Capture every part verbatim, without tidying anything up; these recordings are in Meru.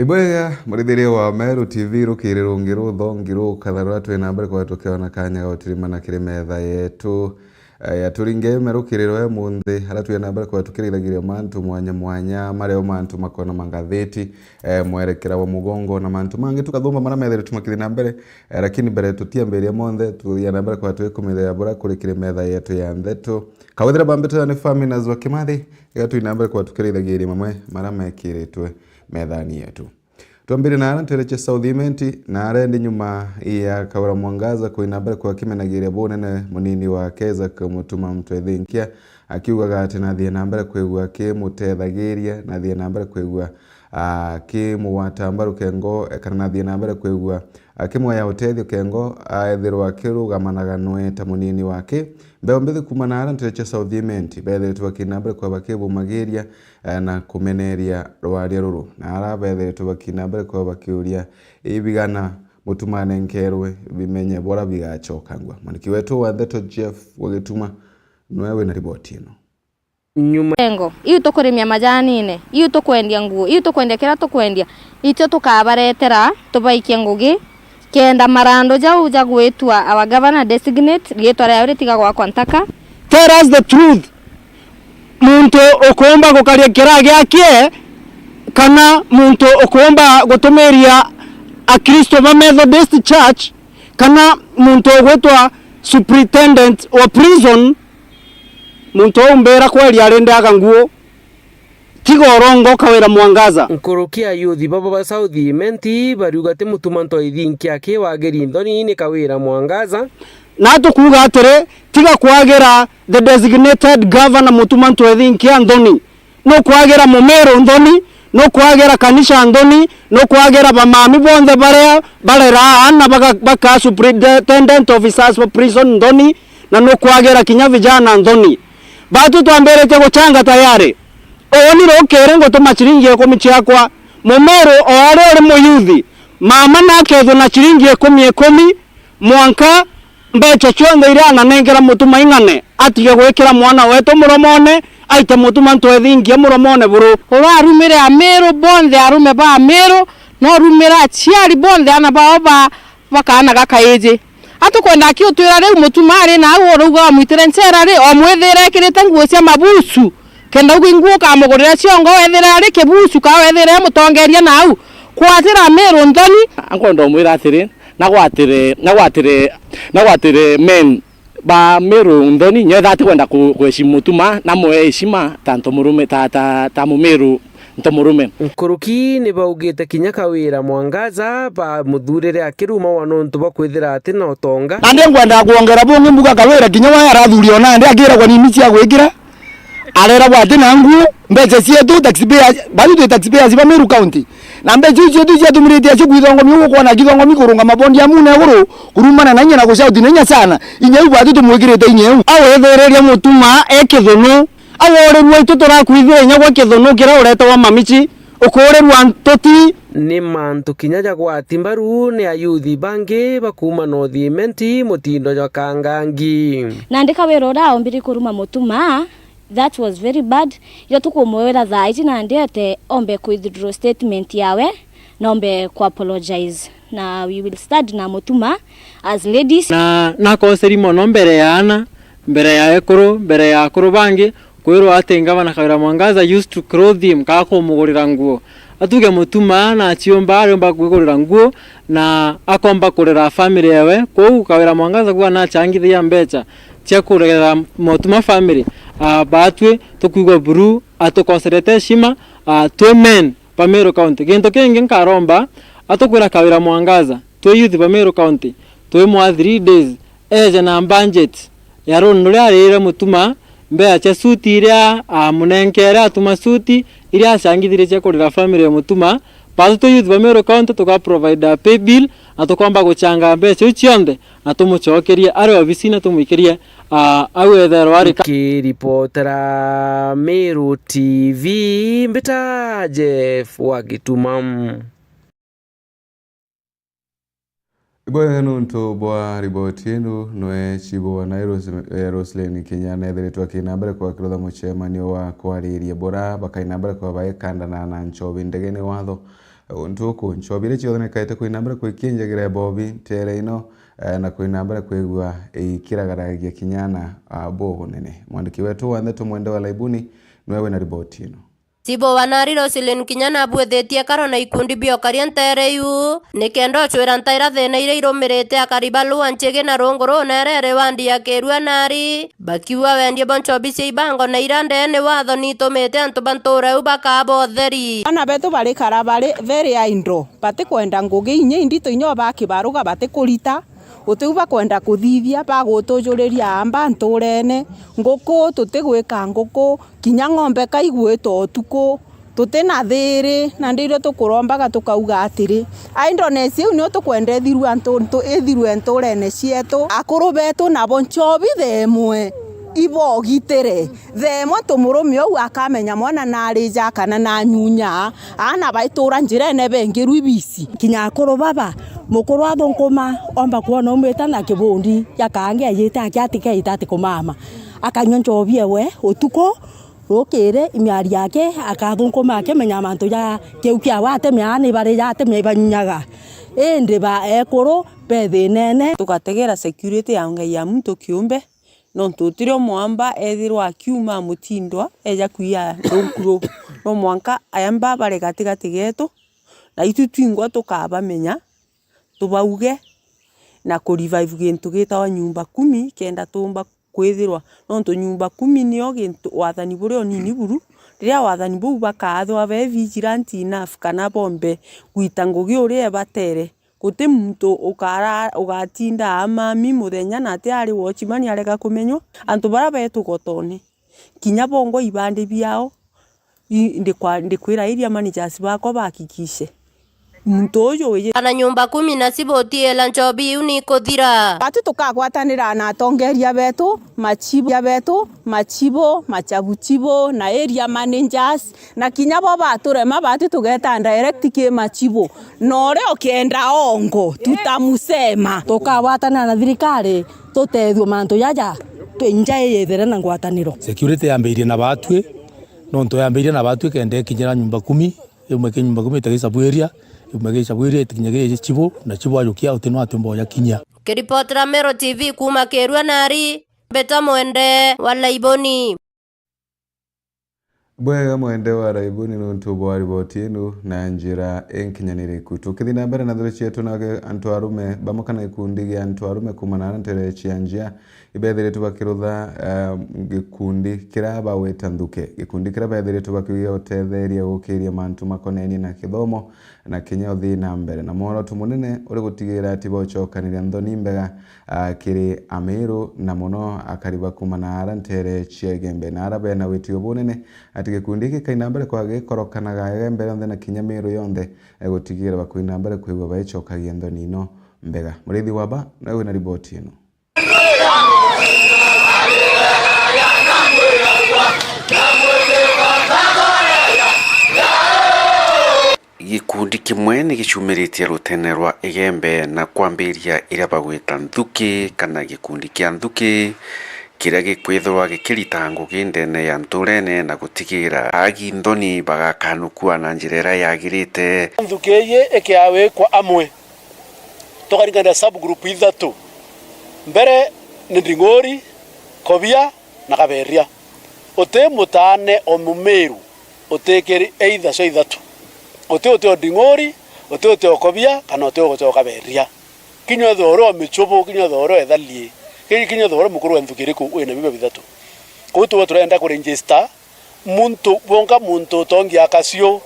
Ibwega, murithiria wa Meru T V, rukiri rungi ruthongi rukatha ruria twi na mbere kwa tukiona kanya ga gutirimana kiri metha yetu, eh, ya turinge me rukiri rwa munthi, aria twi na mbere kwa tukirithagiria mantu mwanya mwanya, mario mantu makona mangathiti, eh, mwerekera wa mugongo na mantu mangi tukathumba maria methiritwe makithi na mbere, eh, lakini mbere tutiambiria monthe, tuthia na mbere kwa twikumithia bura kuri kiri metha yetu ya ntheto. Kawethira bambitira ni Faminas wa Kimathi, iga twi na mbere kwa tukirithagiria mamwe maria mekiritwe methani yetu. Twambire na aria ntwere cia South Imenti, na aria ndi nyuma ya Kawira Mwangaza kwina mbere kwa kimenagiria bunene munini wa Keza kumutuma mutwe thinkia, akiugaga ati nathie na mbere kwigua akimutethagiria, nathie na mbere kwigua akimugwata mbaru kengo, kana nathie na mbere kwigua akimwea utethio kengo, aethirwa akirugamanaga nwe ta munini wake. Mbeo mbithi kuma na aria ntwere cia South Imenti, bethiritwe bakina mbere kwa bakibumagiria, eh, na kumeneria rwaria ruru. Na aria bethiritwe bakina mbere kwa bakiuria, ibigana mutuma anenkerwe bimenye bora bigacokangwa. Mwandiki wetu wa ndeto Jeff wa Gituma nwe wina riboti ino. Nyuma Engo, iu tukurimia majanine, iu tukwendia nguo, iu tukwendia kiria tukwendia, itio tukabaretera tubaikie ngugi, kenda marandu jau ja gwitwa our governor designate, riitwa riao ritiga gwakwa ntaka. Tell us the truth. Muntu ukuumba gukaria kiraa giakie, kana muntu ukuumba gutumiria Akristo ba Methodist Church, kana muntu ugwitwa superintendent wa prison, muntu uu mbira kweria ari ndiaga nguo. Tiga urongo, Kawira Mwangaza. Nkuruki ayuthi baba ba South Imenti bariuga ti mutuma ntwaithinkia ki wagiri nthoni ni Kawira Mwangaza. Na tukuuga atiri, tiga kwagira the designated governor mutuma ntwethinkia nthoni. Nukwagira Mumiru nthoni, nukwagira kanisa nthoni, nukwagira bamami bonthe baria bareraa aana baka-, baka superintendent officers ba prison nthoni, na nukwagira kinya vijana nthoni. Batu twambiritie guchanga tayari. Uuni rukiri ngutuma ciringi ikumi ciakwa. Mumiru o aria uri muyuthi, mama nakethwe na ciringi ikumi ikumi, mwanka mbeca cionthe iria ananenkera mutuma ing'ane, atige gwikira mwana wetu muromone, aite mutuma ntwethingia muromone buru. Uria arumire Amiru bonthe, arume ba Amiru, no rumire aciari bonthe, aana bao ba, ba kaana ga kaiji. Atukwenda akiutwira riu mutuma ari nau urauga wamwitire nchera ri, omwithire ekirite nguo cia mabusu, kenda ugu inguo ukamugurira ciongo, wethire ari kibusu, ka wethire mutongeria nau, kwatira Amiru nthoni. Ankwenda umwira atiri, nagwatire, nagwatire, nagwatire men ba Miru nthoni, nyetha ati kwenda ku-, kuheshimu mutuma, na mwe heshima ta ntomurume, ta, ta, ta Mumiru ntomurume. Nkuruki ni baugite kinya Kawira Mwangaza bamuthurire akiruma wa nontu bwa kwithira ati na utonga. Nandi ngwenda kwongera bungi mbuga Kawira kinya wa arathuri ona ndi akiragwa nini cia gwikira. Areragwa ati na nguo, mbeca cietu, taxpayers, bari twi taxpayers ba Meru County. Na mbeca iu cietu ciatumiritie acio kwithongomi, ukwona kithongomi kurungama bondi ya mune iguru, kurumana na inya na gucauti na inya sana. Inya iu batu tumwikirite inya iu. Awetheriria mutuma e kithunu. Aworirua itu turakwithira inya gwa kithunu kiria uretewa mamici. Ukuurirwa ntuti. Ni mantu kinya jagwati mbaru ni ayuthi bangi bakuuma North Imenti mutindo jwa Kangangi. Nandi Kawira uria aombiri kuruma mutuma, that was very bad. Irio tukumwira thaa iji nandi ete ombe ku withdraw statement yawe, na ombe ku apologize. Na we will stand na mutuma as ladies. Na nakoseri mono mbere ya ana, mbere ya ekuru, mbere ya akuru bangi, kwirwa ati ngavana Kawira Mwangaza used to clothe him, kaa kumugurira nguo. Atuge mutuma na aciumba ariumba kwigurira nguo na akomba kurera family yawe. Kwou Kawira Mwangaza kuga nachangithagia mbeca cia kurera mutuma family. Ah, batwi tukwigua buru, atukoserete heshima, ah, twi men ba Meru County. Gintu kingi nkaromba, atukwira Kawira Mwangaza, twi youth ba Meru County, twi mwa three days, eje na budget ya loan uria arire mutuma, mbeca cia suti iria amunenkere atuma suti, iria acangithirie cia kurira family ya mutuma, batu twi youth ba Meru County tuka provide a pay bill, na tukomba guchanga mbeca iu cionthe, na tumucokerie ari obisine, tumwikirie, ah, au etherwa ari ka- Nkiripotera Meru T V, mbita Jeff wa Gituma. Ibwega nuntu bwa riboti inu, nwe Chibu wa Nairobi, eh, Roslyn Kinya, nethiritwe akina mbere kwa kirutha mucemanio wa kwariria bura bakaina mbere kwa baikandana na nchobi ndegene watho, Untu uku, nchobi iria ciothe nikaite kwina mbere kwikinjagira bobi ntere ino, eh, na kwina mbere kwigua ikiragaragia kinya na, ah, bubunene. Mwandiki wetu wa ndeto Mwende wa Laibuni niwe wina riboti ino. Cibo wa Nari Roselyn kinya nabwithitie karo na ikundi biokaria ntere iu, nikenda ucwira ntaira thina iria irumirite akari ba Lua Nchigi na rungu ruu nerere wandi ya Kirua Nari, bakiuga wendia bwa nchobi cia ibango na iria ndene watho niitumite antu ba ntura iu bakaba utheri. Aana betu barikara bari very idle, batikwenda ngugi inya indito inya o bakibaruga batikurita. Utiu bakwenda kuthithia, bagutujuriria amba nturene. Nguku, tutigwika nguku, kinya ng'ombe kaigwita utuku. Tuti na thiiri, na ndirio tukurombaga tukauga atiri, idleness iu niyo tukwenda ithirua ntu-, ntu-, ithirue nturene cietu. Akuru betu nabo nchobi themwe ibogitire. Themwe tumurume uu akamenya mwana narija kana nanyunya, aana baitura njirene bengirwa ibici. Kinya akuru baba, mukuru athunkuma, omba kwona umite na kibundi, gakaange ajite aki atikeite ati kumama. Akanyua nchobi ewe utuku, rukiri, imiari yake, akathunkuma akimenya mantu ja kiu kiawe atemea ni bari ja atemea ibanyunyaga. Indi ba ekuru be thinene. Tugategera security ya Ngai ya muntu kiumbe. Nontu utiri umwamba ethirwa akiuma mutindwa eja kwia runku ruu. No mwanka aemba bare gatigati getu, na itu twingwa tukabamenya, tubauge, na ku revive gintu gitawa nyumba kumi, kenda tuumba kwithirwa. Nontu nyumba kumi nio gintu, wathani buria unini buru. Riria wathani buu bakaathwa be vigilant enough kana bombe gwita ngugi uria ebatere. Guti muntu ukara-, ugatinda amami muthenya na ati ari watchman arega kumenywa. Antu baria betu gotone, kinya bongwa ibandi biao, i-, ndikwa-, ndikwira area managers bakwa bahakikishe muntu uju wiji. Ana nyumba kumi na cibo utiela nchobi iu nikuthira. Batu tukagwatanira na atongeria betu, machibu betu, machibo, machabuchibo, na area managers, na kinya bo baturema bati tugeta direct ki machibu. Na uria ukienda ongo, tutamusema. Tukagwatana na thirikari, tutethue mantu jaja, twi nja iyithere na ngwataniro. Security yambirie na batwi, nontu yambirie na batwi kenda ikinyira nyumba kumi, imwe ki nyumba kumi itagi sub area, imwe ki sub area itikinyagire chibu, na chibu ajukia uti no atumba oja kinyia. Kiripotera Meru T V kuuma Kirua Nari, Mbeta Mwende wa Laiboni. Bwega Mwende wa Laiboni nontu bwa riboti inu na njira inkinyaniriku. Tukithi na mbere na nthuri cietu na ge-, antu arume bamwe kana gikundi gia antu arume kuuma na ntere cia njia ibethiritwe bakirutha, eh, gikundi kiria bagwita nthuki. Gikundi kiria bethiritwe bakiugia utetheria gukiria mantu makonenie na kithomo na kinya uthii na mbere. Na mworoto munene uri gutigira ati bocokaniria nthoni mbega, ah, kiri Amiru, na mono akari ba kuuma na ara ntere cia Igembe, na ara bena witio bunene ati gikundi giki kaina mbere kwa gikorokanaga Igembe yonthe na kinya Miru yonthe, eh, gutigira bakwina mbere kwigua baicokagia nthoni ino mbega. Murithi wa ba, nawe wina riboti ino. Gikundi kimwe ni gicumiritie rutene rwa Igembe na kwambiria iria bagwita nthuki, kana gikundi kia nthuki, kiria gikwithirwa gikirita ngugi ndene ya nturene na gutigira agi nthoni bagakanukua na njira iria yagirite. Nthuki iyi ikiawikwa amwe, tukaringanira sub group ithatu. Mbere ni Nding'uri, Kobia na Kaberia. Uti mutaane o Mumiru utikiri either cio ithatu. Uti, uti o Nding'uri, uti, uti o Kobia, kana uti, uti o Kaberia. Kinya ethirwa uri o Michubu, kinya ethirwa uri o Ethalie, ki-, kinya ethirwa uri mukuru wa nthuki iriku, wina biu bithatu. Kwou tuwe turenda kuregister muntu, bonka muntu utongia kacio,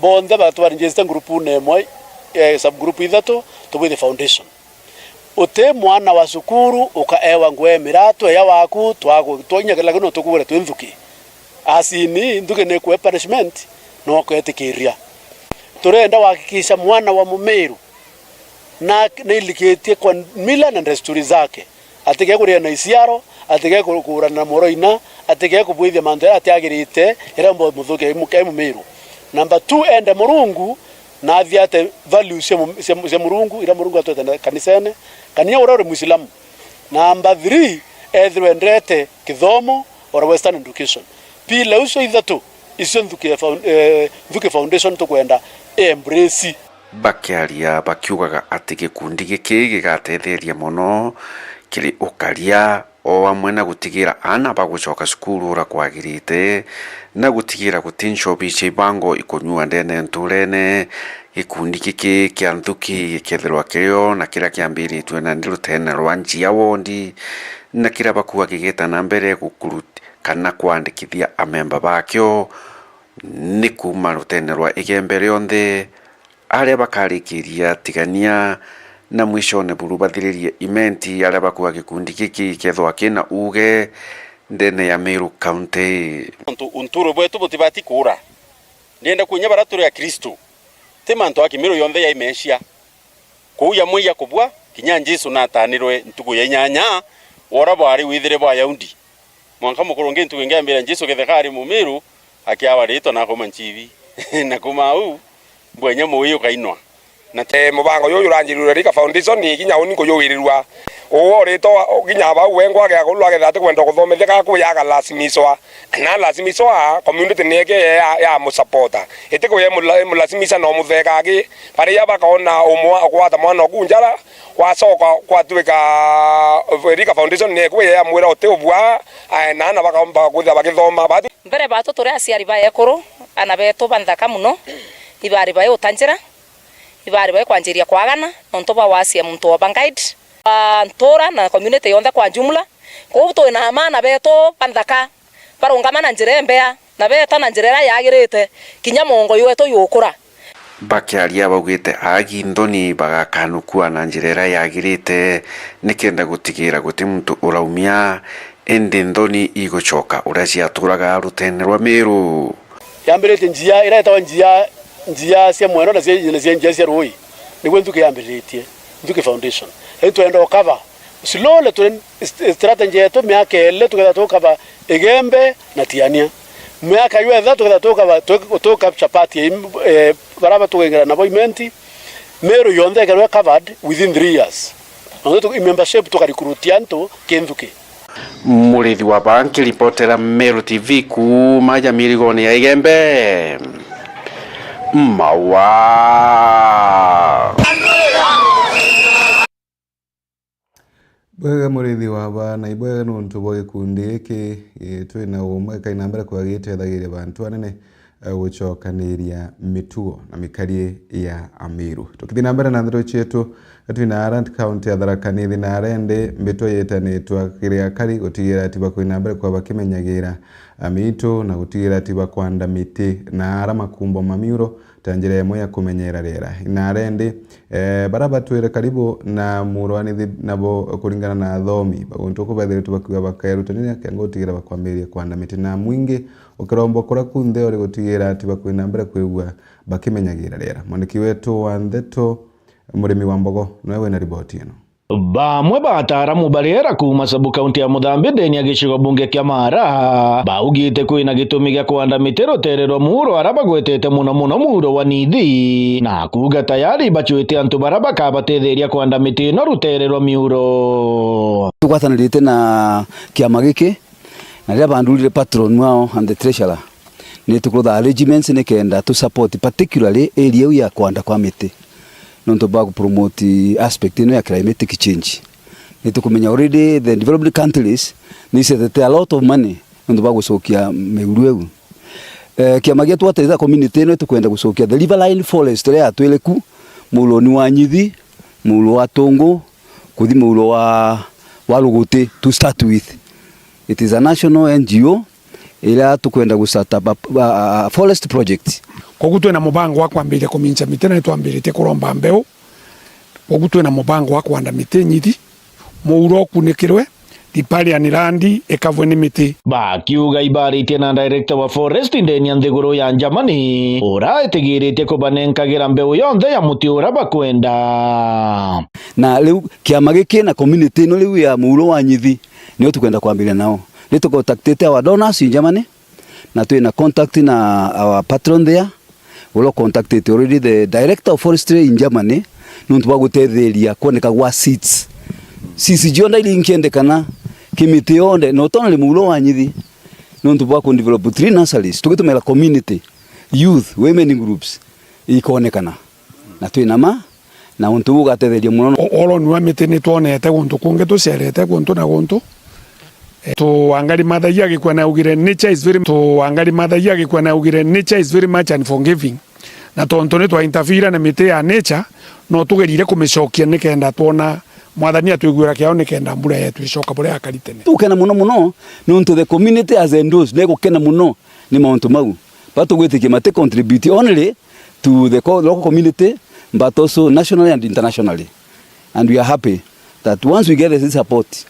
bonthe batu baregister groupune imwe, eh, sub group ithatu, tubwithe foundation. Uti mwana wa cukuru ukaewa nguo ya miratu eya waku, twagu-, twa-, inya kila kintu tukugure twi nthuki. Asini, nthuki ni ikue punishment, na uketikiria. Turenda kuhakikisha mwana wa Mumiru na, nailikitie kwa mila na desturi zake. Atige kuria na iciaro, atige ku-, kuurana na mworoina, atige kubwithia mantu jaria atiagirite, jaria mbo muthukia ai mu-, ai Mumiru. Number two, ende Murungu, na athiate values cia mu-, cia, cia Murungu, iria Murungu atwete na kanisene, kana uria uri Muislamu. Number three, ethirwe endete kithomo or Western education. Pila icio ithatu, icio Nthuki ya Foun-, eh, Nthuki Foundation tukwenda embrace. Bakiaria bakiugaga ati gikundi giki gigatetheria mono kiri ukaria o amwe na gutigira aana bagucoka cukuru uria kwagirite, na gutigira guti nchobi cia ibango ikunyua ndene nturene. Gikundi giki kia nthuki gikethirwa kirio na kiria kiambiritue nandi rutene rwa Njia wondi, na kiria bakuga gigita na mbere gukuruti kana kwandikithia amemba bakio ni kuuma rutene rwa Igembe rionthe, aria bakarikiria tigania na mwishone buru bathiririe imenti aria bakuga gikundi giki kethwa kina uuge ndene ya Meru County. Nontu unturo bwetu butibati kuura. Ndienda kunya bara turi Akristo, ti mantu a Kimiru yonthe ya imecia. Kuu ya mwiya kubua, kinya Jesu natanirwe ntuku ya inyanya, wora bwari withire bwa Ayahudi. Mwanka mukurungi ntuku ingi ambira Jesu ketheka ari Mumiru, akiawa ritwa na akuma nchibi. Na kuma au, mbwenya muwi ukainwa. Na te- Eh, mubango juju juranjirirwe Rika Foundation, kinya uni nkujuwirirwa. Uwe uritwa, kinya bau wengwa agea kuru agetha ati kwenda kuthomethia, kana kuya agalazimiswa. Na alazimiswa, community ni eke ya, ya musapota. Iti kuya imula- imulazimisha na umutheka aki. Baria bakaona umwa-, ukwata mwana oku njara, wacoka kwatuika Rika Foundation ni ekuya yamwira uti ubua, ae, na ana bakaomba kwithira bakithoma. Bati- Mbere batu turi aciari ba ekuru, ana betu ba nthaka mono, ibari bai uta njira, ibari bai kwanjiria kwagana, nontu bwa wacia muntu wa ba guide, ba ntura na community yonthe kwa jumla. Kwou twina amana betu ba nthaka, barungama na njira imbea, na beeta na njira iria yagirite, kinya mwongo jwetu jukura. Bakiaria baugite aagi nthoni bagakanukua na njira iria yagirite, nikenda gutigira guti muntu uraumia, indi nthoni igucoka uria ciaturaga rutene rwa Meru. Yambiritie njia iria yetagwa njia, njia cia mwendo na cia, na cia njia cia rui, niguo nthuki yambiritie, Nthuki Foundation. Riu twenda ukava slowly, turi st- strategy yetu miaka iri tukethira tukava Igembe na Tiania. Miaka jwetha tukethira tukava tu- tu capture part ya im- eh, baria batugaingira nabo imenti, Meru yonthe ikerwe covered within three years. Na tu- membership tukarecruit antu ki nthuki. Murithi wa Baa nkiripotera Meru T V kuuma ja mirigone ya Igembe, Maua. Bwega Murithi wa Baa, na ibwega nontu bwa gikundi giki, eh, twina umwe kai na mbere kwa gitethagiria bantu anene, eh, gucokaniria mitugo na mikarie ya Amiru. Tukithi na mbere na ndeto cietu, twina ara nti kaunti ya Tharaka Nithi na ara indi mbitwa yetanitwe kiri akari gutigira ati bakwina mbere kwa bakimenyagira amitu na gutigira ati bakwanda miti na ara makumbo ma miuro ta njira imwe ya kumenyera riera. Inara indi, eh, bara batwire karibu na muuro wa Nithi nabo kuringana na athomi, baguntu uku bethiritwe bakiuga bakerutaniria kenda gutigira bakwambiriria kwanda miti na mwingi ukiromba kuria kunthe uri gutigira ati bakwina mbere kwigua bakimenyagira riera. Mwandiki wetu wa ndeto, Murimi wa Mbogo, niwe wina riboti ino. Bamwe ba ataaramu ba riera kuuma sub-county ya Muthambi ndeni ya gicigo bunge kia Maara baugite kwina gitumi gia kwanda miti rutere rwa muuro ara bagwetete muno muno muuro wa Nithi, na kuuga tayari bacwite antu bara bakabatetheria kwanda miti ino rutere rwa miuro. Tugwatanirite na kiama giki, na riria bandurire patron wao and the treasurer, ni tukurutha arrangements nikenda tu support particularly area iu ya kwanda kwa miti, nontu bwa ku promote aspect ino ya climatic change. Ni tukumenya already the developed countries ni ciethete a lot of money nontu bwa gucokia miuru iu. Eh, kiama gietu ata itha community ino tukwenda gucokia the riverine forest iria yatwire ku, muuroni wa Nyithi, muuro wa Tungu, kuthi muuro wa, wa Ruguti to start with. It is a national N G O iria tukwenda gu start up a, a, a forest project. Koguo twina mubango wa kwambiriria kumincha miti na nitwambiritie kuromba mbeu. Koguo twina mubango wa kwanda miti Nyithi, muuro ukunikirwe, riparian land ikavwe ni miti. Bakiuga ibaritie na director wa forest ndeni ya nthiguru ya Germany, ura etigiritie kubanenkagira mbeu yonthe ya muti ura bakwenda. Na riu kiama giki na community ino riu ya muuro wa Nyithi, nio tukwenda kwambiria nao. Ni tucontactite our donors in Germany, na twina contact na our patron there, uria contactite already the director of forestry in Germany, nontu bwa gutetheria kwoneka gwa seeds. Seeds cionthe iria inkiendekana, kimiti yonthe, not only muuro wa Nyithi, nontu bwa ku develop tree nurseries, tugitumira community, youth, women groups, ikonekana. Na twina ma, na untu buu ugatetheria mono. O-, uroni wa miti ni twonete guntu kungi tucerete guntu na guntu. Eh, tuangari mathagia gikua na augire, "Nature is very," tuangari mathagia gikua na augire, "Nature is very much unforgiving." Na tontu ni twa interfere na miti ya nature, no tugerire kumicokia nikenda twona Mwathani atwiguira kiao nikenda mbura yetu icoka buria yakari tene. Tukena mono mono, nontu the community has endorsed, na igukena mono ni mauntu mau. Batugwitikia mati contribute only to the co-, local community, but also nationally and internationally. And we are happy that once we get this support,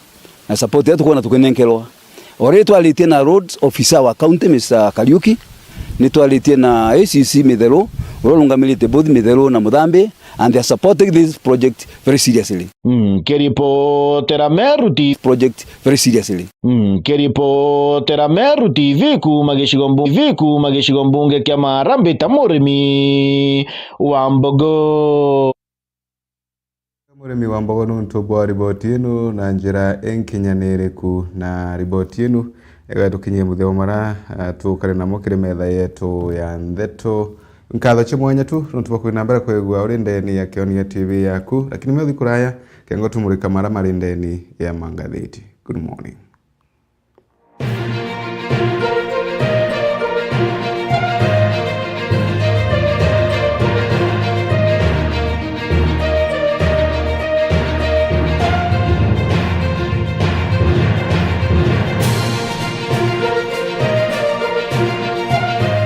na support yetu tukwona tukinenkerwa. Already twaritie na roads officer wa county, Mister Kariuki, ni twaritie na A C C Mitheru, uria urungamirite both Mitheru na Muthambi, and they are supporting this project very seriously. Nkiripotera Meru T V. Project very seriously. Nkiripotera Meru T V kuuma gicigo mbu-, T V kuuma gicigo mbunge kia Marambi ta murimi wa mbogo. Murimi wa mbogo nuntu bwa riboti inu na njira inkinyaniriku, na riboti inu igatukinyia muthia wa mara, ah, tukare namo kiri metha yetu ya ndeto. Nkatho cia mwanya tu nuntu bwa kwina mbere kwigua uri ndeni ya Kionia T V yaku, lakini meuthi kuraya, kengo tumurika mara mari ndeni ya mangathiti. Good morning.